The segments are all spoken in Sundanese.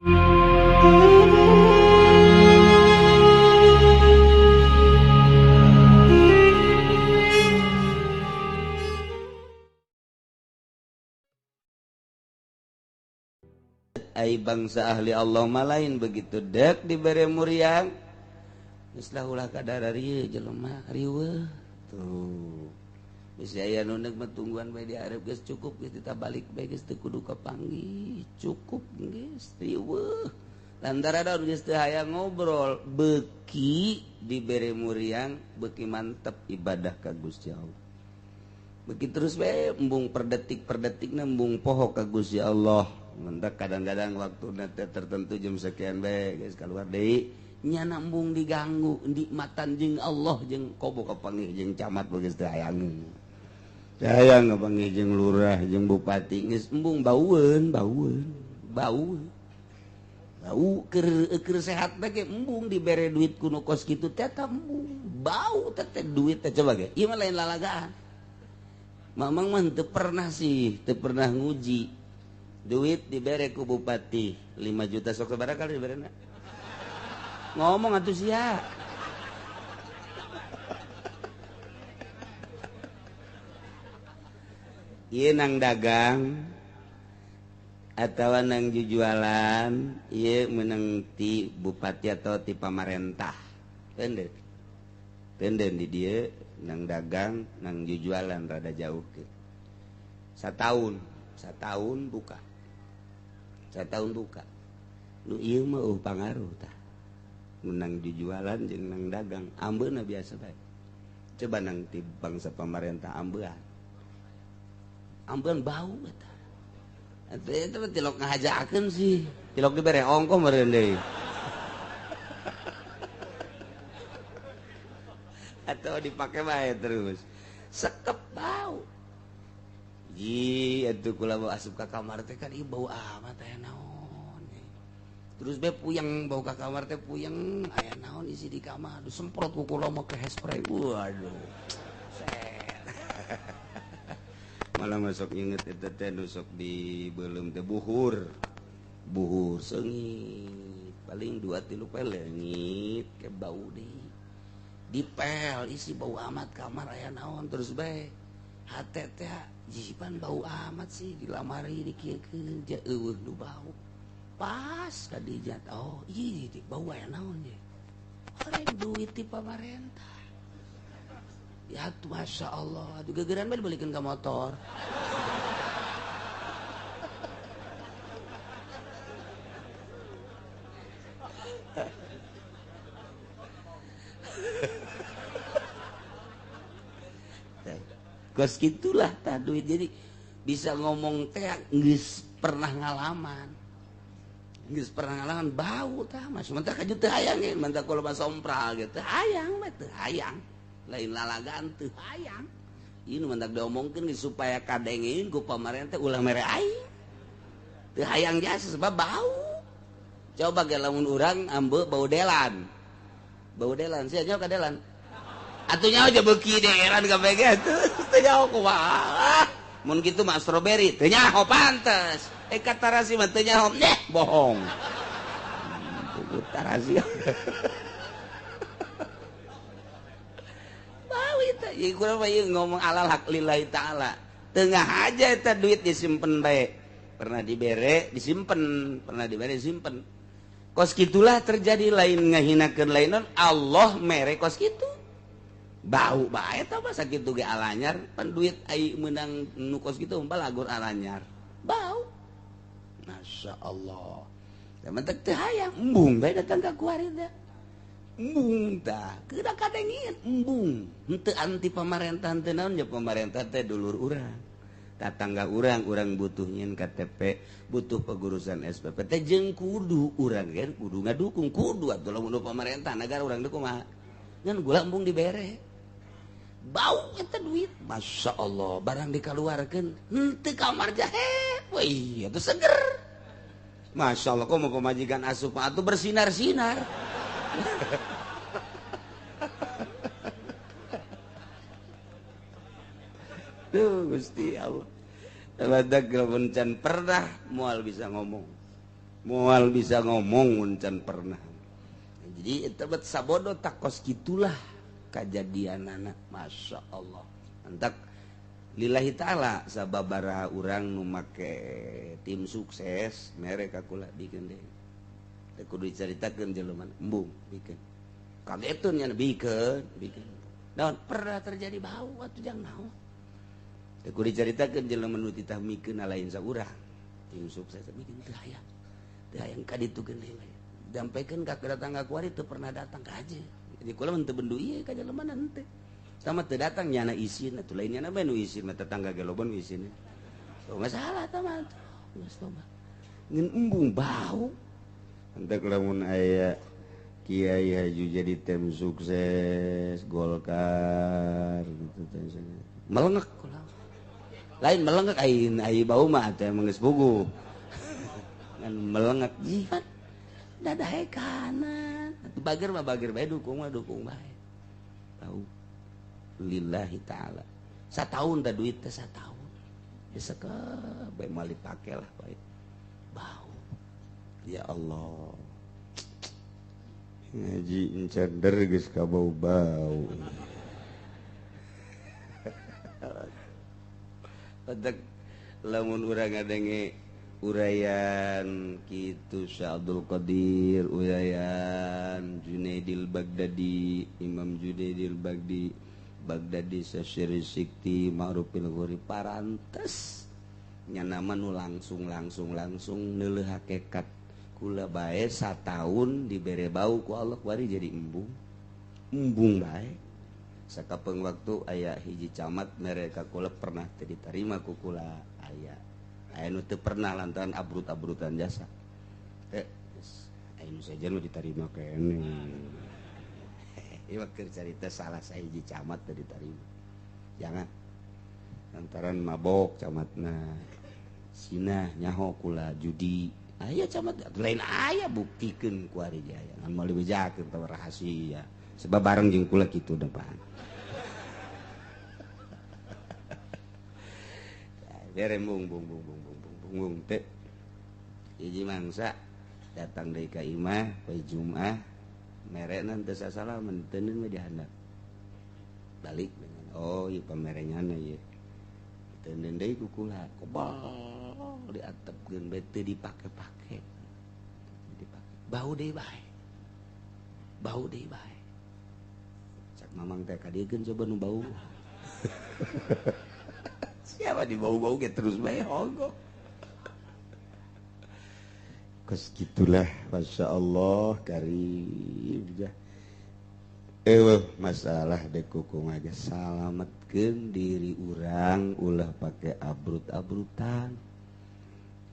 Ai bangsa ahli Allah mah lain begitu dek dibere muriang geus lah ulah kadara rieu jelema riweuh tuh geus aya nu neuk mah tungguan bae di arep geus cukup geus ditabalik bae geus teu kudu kapanggih cukup geus riweuh lantaran daun geus teu hayang ngobrol beuki dibere muriang beuki mantep ibadah ka Gusti Allah beuki terus bae embung per detik per detikna embung poho ka Gusti Allah. Mentak kadang-kadang waktu nanti tertentu jam sekian bae geus keluar deui nya embung diganggu nikmatan jeung Allah jeung kobo kapanggih jeung camat geus teu hayang. Teu hayang kapanggih jeung lurah jeung bupati geus embung baueun baueun bau. Bau keur sehat bae ge embung dibere duit ku nu kos kitu teh tah embung bau teh duit teh coba ge ieu mah lain lalagaan. Mamang mah teu pernah sih teu pernah nguji. Duit dibere ku bupati 5 juta sok sabaraha kali diberena ngomong atuh sia ieu nang dagang atawa nang jujualan ieu meunang ti bupati atau ti pamarentah tenden tenden di dieu nang dagang nang jujualan rada jauh ke satahun satahun buka satahun buka nu ieu mah eueuh pangaruh tah menang jujualan jeung nang dagang ambeuna biasa bae coba nang ti bangsa pamarentah ambean ambean bau eta eta mah tilok ngahajakeun sih tilok dibere ongkoh meureun deui atau dipake bae terus sekep bau. Ji atuh kula bau asup ka kamar teh kan ieu bau amat aya naon. Terus be puyeng bau ka kamar teh puyeng aya naon isi di kamar. Aduh semprot ku kula mah ke hairspray. Waduh. Malah masuk inget eta teh nu sok di beuleum teh buhur. Buhur seungit paling 2 3 pel leungit ke bau deui. Dipel isi bau amat kamar aya naon terus bae. Hate teh jipan bau amat sih dilamari dikieukeun ja eueuh nu bau pas ka dijat oh ieu bau aya naon ye horeng duit ti pamarentah ya tuh masya Allah aduh gegeran bae dibalikeun ka motor. Kos gitulah tah duit jadi bisa ngomong teh geus pernah ngalaman. Geus pernah ngalaman bau tah mas mentah kaju teu hayang ge mentah kula mah sompral ge teu hayang mah teu hayang. Lain lalagaan teu hayang. Ieu nu mentak diomongkeun geus supaya kadengeun ku pamarentah ulah mere aing. Teu hayang jasa sebab bau. Coba ge lamun urang ambe bau delan. Bau delan sia nyaho ka delan. Atuh nyaho aja beuki deeran kabeh ge atuh teu nyaho kumaha. Mun kitu mah strawberry teu nyaho pantes. Eh katarasi mah teu nyaho neh bohong. Tarasi. Bau eta ieu kurang mah ieu ngomong alal hak lillahi taala. Tengah aja eta duit disimpen bae. Pernah dibere disimpen, pernah dibere disimpen. Kos kitulah terjadi lain ngahinakeun lain Allah mere kos kitu. Bau bae eta mah sakitu ge alanyar pan duit ai meunang nu kos kitu balagur alanyar bau Masya Allah teh mentek teu hayang embung bae datang ka kuari teh embung tah keuna kadengin embung henteu anti pamarentah teu naon nya pamarentah teh dulur urang tatangga urang urang butuh nyieun KTP butuh pegurusan SPP teh jeung kudu urang ge kudu ngadukung kudu atuh lamun pamarentah nagara urang teh kumaha ngan gula embung dibere bau eta duit Masya Allah barang dikaluarkeun henteu kamar jahe wih itu seger Masya Allah kok mau pemajikan asup atuh bersinar-sinar. Duh Gusti Allah. Badak can pernah moal bisa ngomong. Moal bisa ngomong mun can pernah. Jadi eta bet sabodo takos gitulah kajadianana. Masya Allah. Entak lillahi ta'ala sababaraha urang nu make tim sukses mere ka kula bikin deui. Teu kudu dicaritakeun jelema embung bikin. Kagetun nya bikin, bikin. Naon pernah terjadi bau atuh jang naon. Teu kudu dicaritakeun jelema nu titah mikeun lain saurang. Tim sukses bikin teu aya. Teu hayang ka ditu geun deui. Diampaikan ka tetangga kuari teu pernah datang ka aja. Jadi kula mun teu bendu ieu ka jelema henteu. Sama teu datang nyana isin atuh lain nyana bae nu isin mah tetangga ge loba nu isin. Oh masalah tah mah. Geus loba. Ngan embung bau. Entek lamun aya kiai haju jadi tim sukses Golkar gitu teh. Melengek kula. Lain melengek ai bau mah teh emang geus puguh. Ngan melengek jihat dadahe kanan. Atuh bager mah bager bae dukung mah dukung bae. Tahu lillahi ta'ala. Sataun teh duit teh sataun. Geus sakeuh bae moal dipake lah bae. Bau. Ya Allah. Ngaji encender geus kabau-bau. Badak lamun urang ngadenge uraian kitu Syekh Abdul Qadir, uraian Junaidil Baghdadi, Imam Junaidil Baghdadi, Baghdadi Syekh Sikti, Ma'rufil Ghuri parantes nyana mah nu langsung langsung langsung neuleuh hakikat. Kula bae sataun dibere bau ku Allah kuari jadi embung. Embung bae. Sakapeung waktu aya hiji camat mere ka kula pernah teu diterima ku kula aya. Aya nu teu pernah lantaran abrut-abrutan jasa. Teh aya nu sejen mah diterima keneh. Ieu mah keur carita salah sahiji camat teu diterima. Jangan. Lantaran mabok camatna. Sinah nyaho kula judi. Aya camat lain aya buktikeun ku ari jaya. Ngan moal dibejakeun teh rahasia. Sebab bareng jeung kula kitu depan. Bere bung bung bung bung bung bung bung teh. Hiji mangsa datang deui ka imah poe Jumat merena teu sasalaman teu mah dihandap. Balik dengan oh ieu pamerenyana ieu. Teu deui ku kula kobal diatepkeun bae teu dipake-pake. Dipake. Bau deui bae. Bau deui bae. Cak mamang teh kadiekeun coba nu bau. Siapa di bau-bau ge terus bae hogo. Kos gitulah Masya Allah karim jah. Masalah dekuku aja salametkeun diri urang ulah pake abrut-abrutan.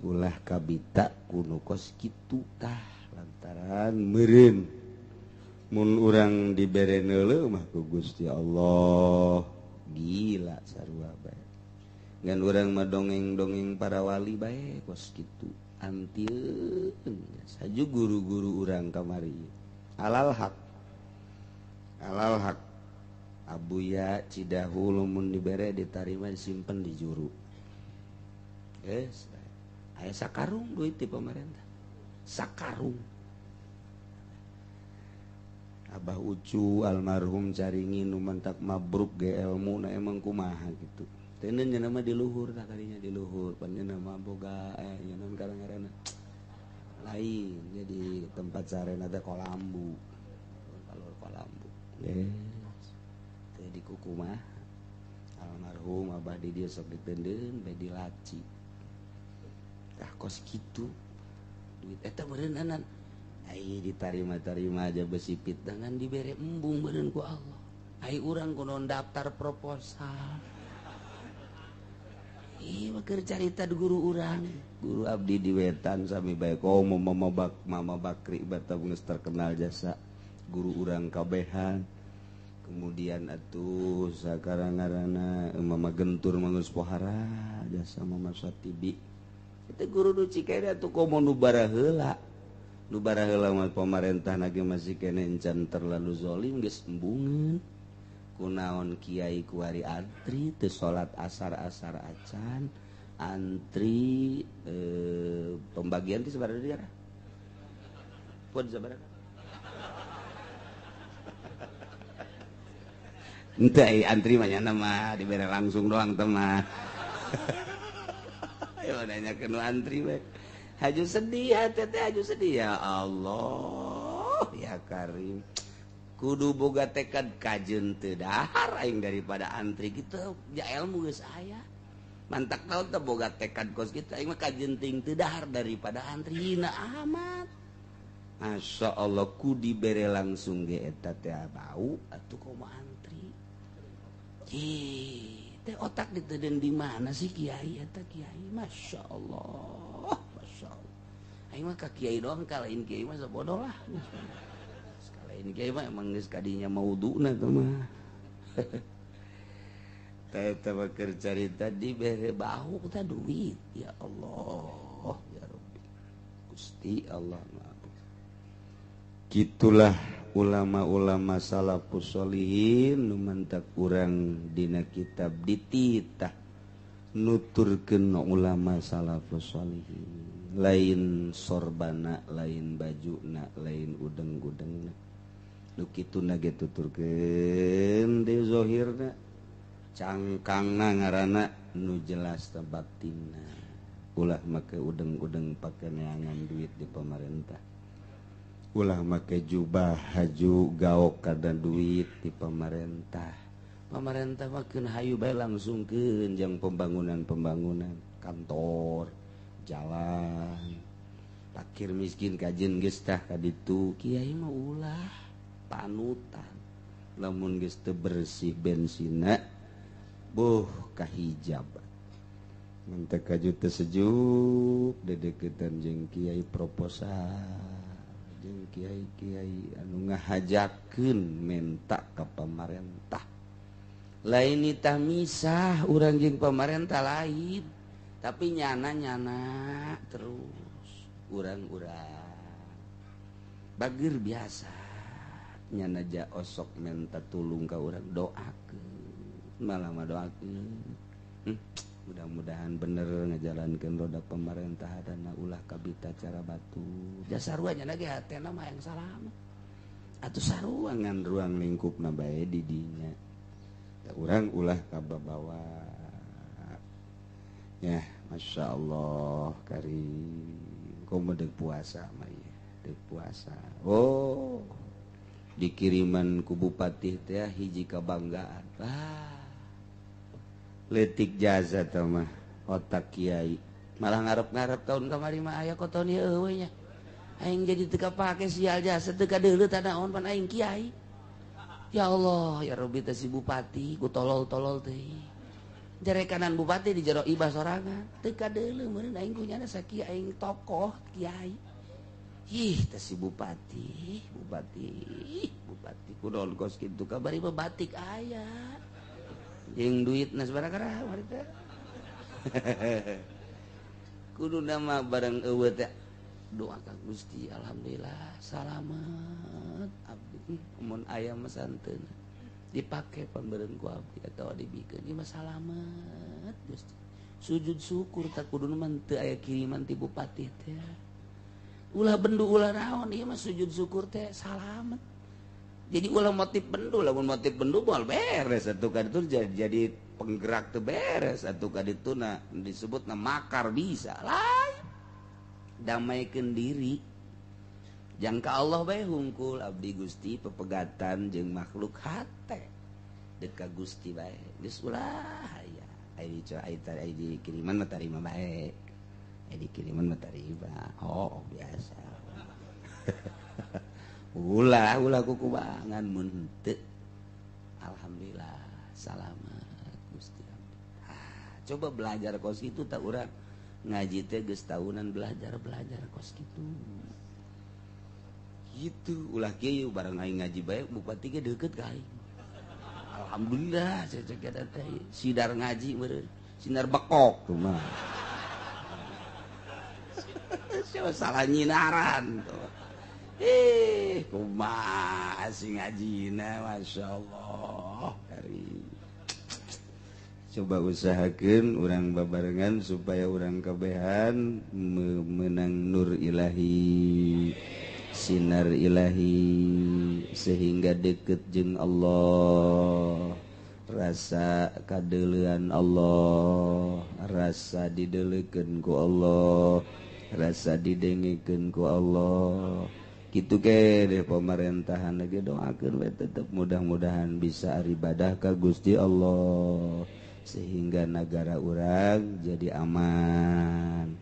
Ulah kabita kuno kos kitu tah lantaran meureun mun urang dibere neuleuh mah ku Gusti Allah gila sarua bae. Ngan urang mah dongeng-dongeng para wali bae kos kitu antieun saju guru-guru urang kamari alal hak alal hak Abuya Cidahu lamun dibere ditarima disimpen di juru. Geus aya sakarung duit di pemerintah sakarung. Abah Ucu almarhum caringin nu mantak mabruk ge elmu na emang kumaha gitu. Teuneun nya mah di luhur tah kadinya di luhur pan nya mah boga nya naon karang-karangna lain jadi tempat sarena teh kolambu. Kalor kolambu. Yes. Teh di kukumah almarhum abah di dieu sok diteundeun bae di laci. Tah kos kitu duit eta meureun ai ditarima-tarima aja besi pitangan dibere embung meureun ku Allah. Ai urang kunaon daftar proposal. Ih keur carita guru urang. Guru abdi di wetan sami bae komo mama bak mama Bakri bata geus terkenal jasa guru urang kabehan. Kemudian atuh sakarang ngaranna mama Gentur mah geus pohara jasa mama Satibi. Itu guru nu Cikedah atuh komo nu baraheula. Nu baraheula mah pamarentah ge masih keneh encan terlalu zalim geus embungeun. Kunaon kiai kuari antri teu salat asar-asar acan antri pembagian teh sabaraha daerah Pun sabaraha? Henteu ai antri mah nya mah dibere langsung doang teh mah. Ayo nanya ke nu antri we. Haju sedih hate teh haju sedih ya Allah ya Karim. Kudu boga tekad kajeun teu dahar aing daripada antri kitu ja ilmu geus aya. Mantak tahu teh boga tekad kos kitu aing mah kajeun ting teu dahar daripada antri hina amat. Masya Allah ku dibere langsung ge eta teh bau atuh komo antri. Ih, teh otak diteuden di mana sih kiai eta kiai? Masya Allah, Masya Allah. Aing mah ka kiai doang ka lain kiai mah sabodoh lah. Ini kiai mah emang geus kadinya mauduna teh mah. Teh teh keur carita dibere bahu teh duit. Ya Allah, ya Rabbi. Gusti Allah maaf. Gitulah ulama-ulama salafus sholihin nu mantak urang dina kitab dititah nuturkeun ulama salafus sholihin. Lain sorbana, lain bajuna, lain udeng-udengna. Nu kituna ge tuturkeun deui zahirna cangkangna ngaranna nu jelas teh batinna. Ulah make udeng-udeng pake neangan duit di pemerintah. Ulah make jubah haju gaok kada duit di pemerintah. Pemerintah mah keun hayu bae langsungkeun jang pembangunan-pembangunan kantor, jalan. Fakir miskin kajeun geus tah ka ditu kiai mah ulah panutan. Lamun geus teu bersih bensina buh kahijab. Mun teu kaju teu sejuk dedeukeutan jeung kiai proposal jeung kiai-kiai anu ngahajakeun menta ka pamarentah. Lain itah misah urang jeung pamarentah lain, tapi nyana-nyana terus urang-urang bageur biasa nyana ja osok menta tulung ka urang doakeun malah mah doakeun. Mudah-mudahan bener ngajalankeun roda pemerintah dana ulah kabita cara batu. Ja sarua nya ge hatena mah yang salamet. Atuh sarua ngan ruang lingkupna bae di dinya. Da urang ulah kababawa. Ya, Masya Allah karim. Komo deuk puasa mah ieu, deuk puasa. Oh, dikiriman ku bupati teh hiji kabanggaan. Ah. Letik jasa teh mah otak kiai. Malah ngarep-ngarep tahun kamari mah aya koton ieu eueuh nya. Aing jadi teu kapake sial jasa teu kadeuleu tanaon pan aing kiai. Ya Allah, ya Rabbi teh si bupati ku tolol-tolol teh. Jarekanan bupati di jero ibah sorangan. Teu kadeuleu meureun aing kunyana sakieu aing tokoh kiai. Ih, teh si bupati, bupati, bupati kunaon kos kitu kabari mah batik aya. Jeung duit na sabaraha mari teh. Kudu nama barang eueuh teh doa ka Gusti alhamdulillah salamet abdi mun aya mah santeuna dipake pambeureun ku abdi atawa dibikeun ieu mah salamet Gusti. Sujud syukur tak kudu mah teu aya kiriman ti bupati teh. Ulah bendu ulah naon ieu mah sujud syukur teh salamet. Jadi ulah motif bendu, lamun motif bendu moal beres atuh ka ditu jadi penggerak teu beres atuh ka ditu na disebutna makar bisa lain. Damaikeun diri. Jangka Allah bae hungkul abdi Gusti pepegatan jeung makhluk hate. Deuk ka Gusti bae. Geus ulah aya. Ai ai dikiriman mah tarima bae. Ai dikiriman mah tarima. Oh, biasa. Ulah ulah kukubangan mun henteu. Alhamdulillah salamet Gusti abdi. Ah, coba belajar kos kitu tah urang ngaji teh geus tahunan belajar kos kitu. Kitu ulah kieu bareng aing ngaji bae bupati ge deukeut ka aing. Alhamdulillah cecek eta teh sidar ngaji meureun, sinar bekok tuh mah. Siapa salah nyinaran tuh. Kumaha sing ngajina Masya Allah. Coba usahakeun urang babarengan supaya urang kabehan menang nur ilahi. Sinar ilahi sehingga deket jeung Allah, rasa kadeulean Allah, rasa didelekeun ku Allah, rasa didengekeun ku Allah. Kitu ke deh pemerintahan lagi doakeun we tetep mudah-mudahan bisa ibadah ka Gusti Allah sehingga negara urang jadi aman,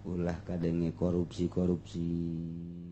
ulah kadenge korupsi-korupsi.